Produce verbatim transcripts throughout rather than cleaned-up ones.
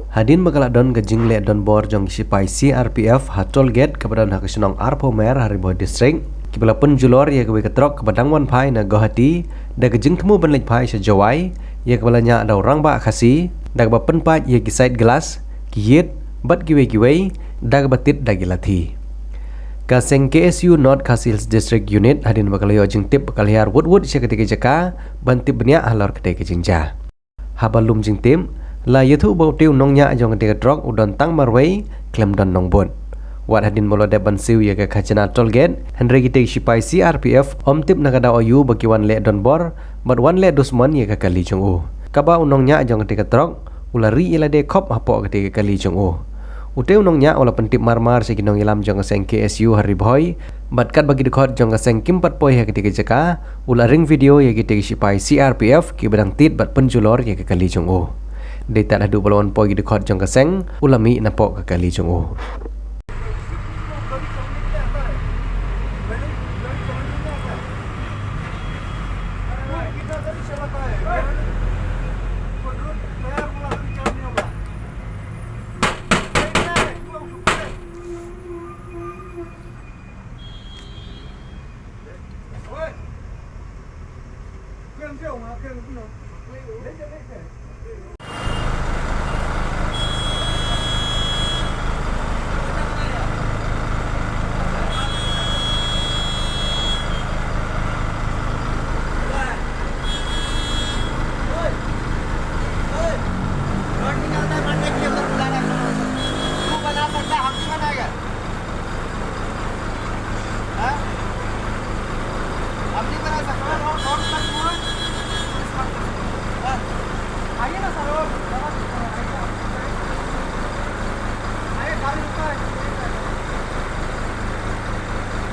Hadien ba ka la don ka jingleh donbor jong ki shipai C R P F ha toll gate kaba don ha ka shnong Arphew Mer ha Ri Bhoi District, kiba la pynjulor ïa kawei ka trok kaba dang wan phai na Guwahati da ka jingthmu ban leit phai sha Jowai, ïa kaba la ñiah da u rangbah Khasi da kaba pynpait ïa ki side glass, ki ïit bad kiwei kiwei da kaba tied da ki lathi. Ka seng K S U North Khasi Hills District Unit hadien ba ka la ïoh jingtip ba ka la hiar wut wut sha katei ka jaka ban tip bniah halor katei ka jingjia. Haba lum jingtip, la ïathuh ba utei u nongñiah jong katei ka trok u don tang marwei khlem don nongbud. Wat hadien ba u la dep ban siew ïa ka khajna toll gate, hynrei kitei ki shipai C R P F ym tip na ka daw aïu ba ki wan leh donbor bad wan leh dusmon ïa ka kali jong u. Kaba u nongñiah jong katei ka trok u la rieh ïa lade khop hapoh katei ka kali jong u. Utei u nongñiah u la pyntip mar mar sha ki nongïalam jong ka seng K S U ha Ri Bhoi, bad katba ki dkhot jong ka seng kim pat poi ha katei ka jaka, u la ring video ïa kitei ki shipai C R P F kiba dang tied bad pynjulor ïa ka kali jong u. Dei tad haduh ba la wan poi ki dkhot jong ka seng, u la mih napoh ka kali jong u.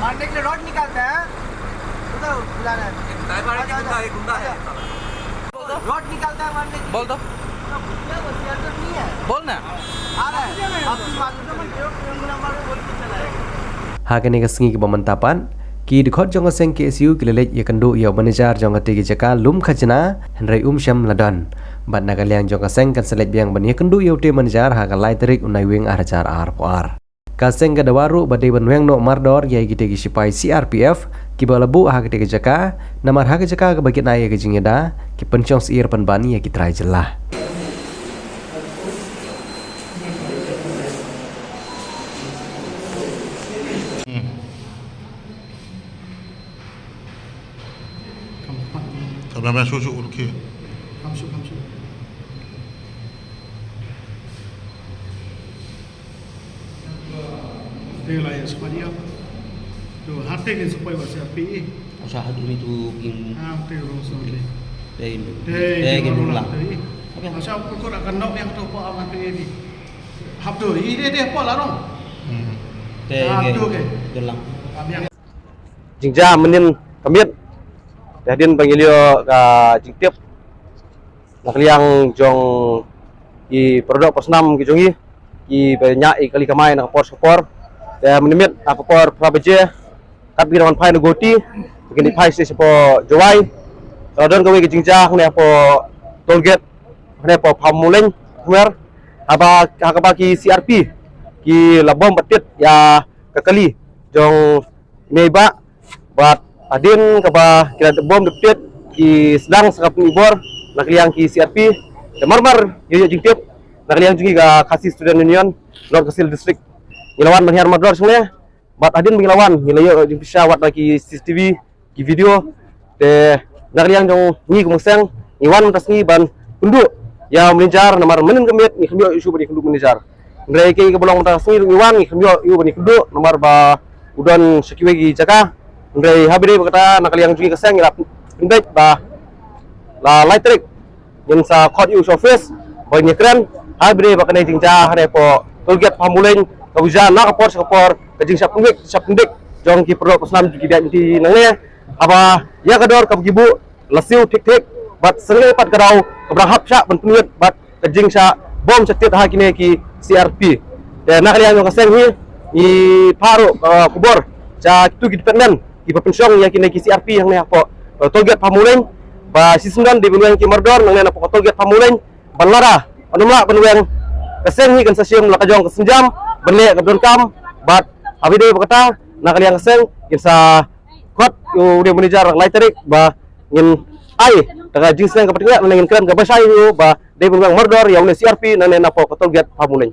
मारने के लिए रॉड निकालते हैं। उधर बुला रहे हैं। ये गुंडा है, ये गुंडा है, ये गुंडा है। रॉड निकालता है मारने के लिए। बोल दो। बोल ना। Ha kane ka sngi kaba mynta pat, ki dkhot jong ka seng K S U ki la leit ïakynduh ïa u manager jong katei ka jaka lum khajna, hynrei um shym la don. Bad na ka liang jong ka seng kan sa leit biang ban ïakynduh ïa utei u manager ha ka lai tarik u Naiwieng ar hajar arphew ar. Ka seng ka dawa ruh ba dei ban weng noh mardor ïa kitei ki shipai C R P F kiba la buh ha katei ka jaka, namar ha ka jaka kaba kin ai ïa ka jingïada, ki pynshong syier pynban ïa ki trai jylla. Te la ya sepadia. Tu hate ni supaya wasi api. Usaha dulu itu kin. Ah, te rong song te. Te ini. Te kin ulang. Apa? Masa pukul akan nok yang tu apa amat ini. Hap tu, ini dia apa larong. Hmm. Te ke. Dalam. Kami yang Jingjia mynnin ka miet. Te hadien ba ngi la ïoh ka jingtip na ka liang jong ki paralok parasnam ki jong ngi kiba ñiah ïa ka kali kamai na ka por sha ka por. Te mynmiet na ka por phra baje kat ba ki dang wan phai na Guwahati ba kin ïa phai sha sha Jowai, ka la don kawei ka jingjia hangne hapoh toll gate hangne hapoh Phamulein, Phamer, haba ha kaba ki C R P ki la bom bad tied ïa ka kali jong i mei bah. Bad hadien kaba ki la bom dep tied ki sdang sa ka pynbor na ka liang ki C R P. Te mar mar ïoh ïoh jingtip na ka liang jong ngi ka Khasi Student Union North Khasi Hills District. Ngi la wan ban hiar mardor shangne. Bad hadien ba ngi la wan ngi la ïoh jingpynshitom wat na ki C C T V, ki video. Te na ka liang jong ngi kum ka seng ngi wan mynta sngi ban kynduh ïa u manager namar mynnin ka miet ngi khlem ïoh ïa u shuh ban ïakynduh manager. Hynrei kaei kaba long mynta sngi ruh ngi wan ngi khlem ïoh ïa u ban ïakynduh namar ba u don sha kiwei ki jaka. Hynrei ha ba dei ba kata na ka liang jong ngi ka seng ngi la pynbeit ba la lai tarik ngin sa khot ïa u sha office ban ïakren ha ba dei ba kane jingjia hangne hapoh toll gate Phamulein kaba jia na ka por sha ka por, ka jingshah pynwit shah pyndik jong ki paralok parasnam jong ki biang ki nangne. Haba ïa ka dor kaba ki buh la siew thik thik bad sngewbha pat ka daw kaba dang hap shah ban pynwit bad ka jingshah bom shah tied ha kine ki C R P. Te na ka liang jong ka seng hi ngi phah ruh ka khubor sha kitu ki department kiba pynshong ïa kine ki C R P hangne hapoh, eh, toll gate Phamulein ba shisien don dei ban weng ki mardor nangne napoh ka toll gate Phamulein. Ban lada ban ym lah ban weng ka seng hi kan sa shim la ka jong ka sienjam ban leh ka donkam. Bad ha kaba ïadei bad kata, na ka liang ka seng ngin sa khot ïa u Deputy Manager lai tarik ba ngin ai da ka jingsneng kaba tngit, nangne ngin kren kaba shai ïa u ba dei ban weng mardor ïa une u C R P nangne napoh ka toll gate Phamunein.